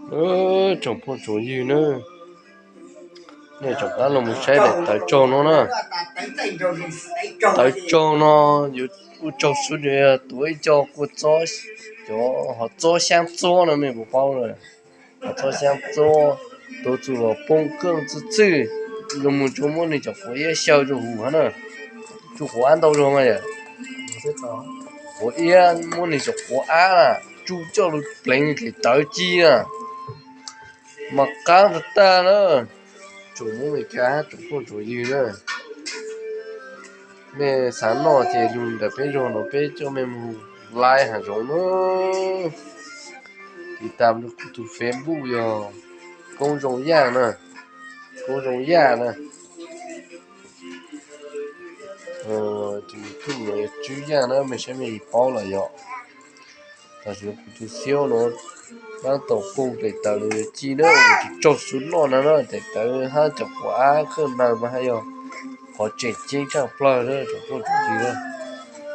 Tsoom phooj tsoom ywg na, nej rov qab los mus saib daim tawv tsaug no na. Tawv tsaug no yuav ua tsaug xwb, tuav ib co kua txob, cov hov txob xyaab txob no mej puas paub lawm. Hov txob xyaab txob, tuav txug los poob keej txwj txwj, los mus tsuas muab nwg cov quav iab xyaw rua huv hab na. Tsuj quav ab ntau zog mas yom. Quav iab muab nwg cov quav ab na, tsuj coj lug pleev daim tawv ci na, mas qaab tag tag na. Tsoom Hmoob Amelikas hab tsoom phooj tsoom ywg na, mej xav noj ces lug ntawm peb zog no peb coj mej mus laiv hav zoov na. Tiv tam rua kuv tug Facebook yog Koob Zoo Yaaj na, Koob Zoo Yaaj na. Tus YouTube no yog Tswb Yaaj na, mej saib mej paub lawm yom. Tam sim no kuv tus xiab no dlaab tau poob daim tawv los yuav ci na, tsis tsaug xwb noj na na, daim tawv hab cov quav ab kheej nawg mas hab yog qhov tseem ceeb tshaj plawg na tsoom phooj tsoom ywg na.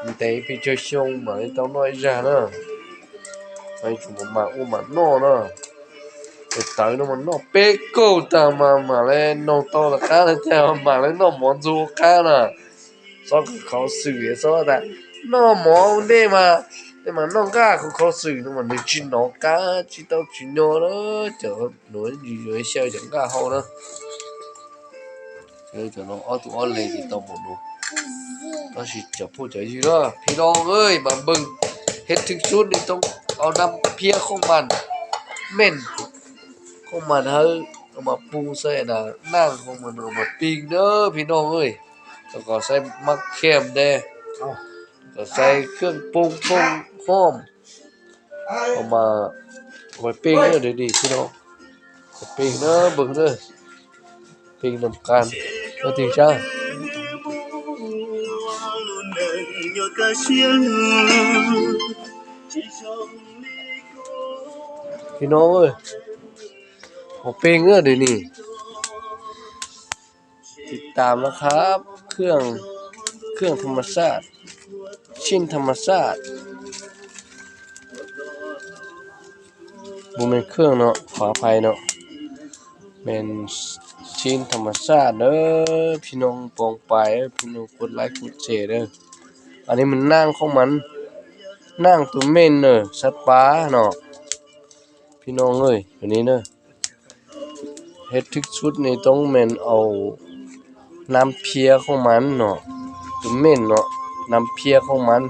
Ntev pes tsawg xyoo mam li tau noj ib zag na. Mas yuav tsum mam ua mam noj na. Daim tawv no mas noj peb kaug tag mas mam li noog tau lawv qab na, mam li noj mov ntxuag ua qab na. Xob khuv khuv xwm, xob tas noj mov ua ntej mas, tej mas noj nqaj khuv khuv xwm no mas nwg tsis nov qab tsis tau tsis nyob na. Cov nuav yuav xyaw cov nqaj hau na. Cov no ob tug ob leeg tsis tau pum dua. Tab sis cov phooj cov ywg na, phim no mas npawg Hej Thwj Xub ne toob au nam phiab khoom mas, mej khoom mas hawb, mas pug xwb na, naaj khoom mas pig na phim no. Los kom saib mab kheem ntej, kom saib kheej poob poob khoom, mas pig na phim no, pig na npawg na, pig nam qas, tig sab. Phim no, ua peg na dej ni. Tiv tam no khab, khaj tham mas saj, tshij tham mas saj. Mus me khaj no, qhov phais no, me tshij tham mas saj na, phim no poob pais, phim no kuv laib kuv tseg na. Ann ni mas naaj khoom mas, naaj tus me na, sab pab no. Phim no, ni na, Hej Thwj Xub ne toob me au nam phiab khoom mas no, tus me no, nam phiab khoom mas,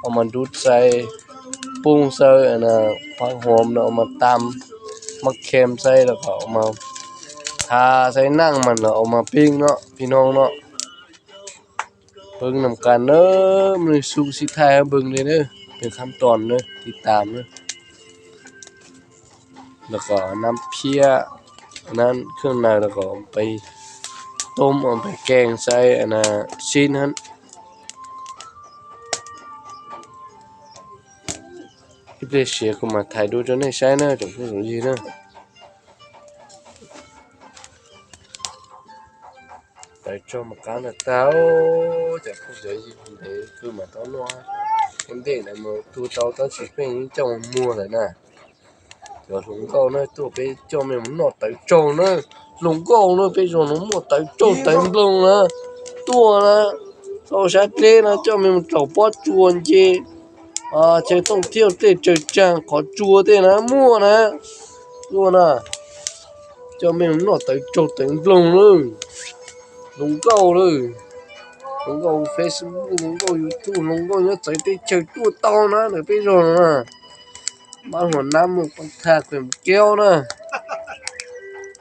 au mas dub xaiv, poob xaiv, phaab huam no au mas tam, mab kheem xaiv los kom au mas, tha xaiv naaj mas los au mas pig no, phim no no. Npawg nam qas na, mej xub sib thaij npawg le na, peg khab toos na, tiv tam na. Los kom nam phiab, nam khaj naws los kom peb toob, peb keeb xaiv na, sib na. Ib pliag siav kuv mam thaij dua rau nej saib na, tsoom phooj tsoom ywg na. Tawv tsaug mas qab ntag tag, cov phooj cov ywg, ntev kawg mam tau noj. Ua ntej na mus tu tau tab sis pheej coj mus muag lawm na. Cov hluas nkauj na, tuaj peb coj mej mus noj tawv tsaug na. Hluas nkauj na, peb zog no muaj tawv tsaug tawv nploog na, tuaj na, tau sab dleb na, coj mej mus raug pob tsuas nce, chaw tooj thiaj tej tsaws tsaag qhov tsua tej na muaj na, tuaj na, coj mej mus noj tawv tsaug tawv nploog na. Hluas nkauj na, hluas nkauj Facebook, hluas nkauj YouTube, hluas nkauj nyob txawv teb chaws tuaj tau na, ntawm peb zog no na. Mab hluas nab muaj pab thaj kws mus keub na.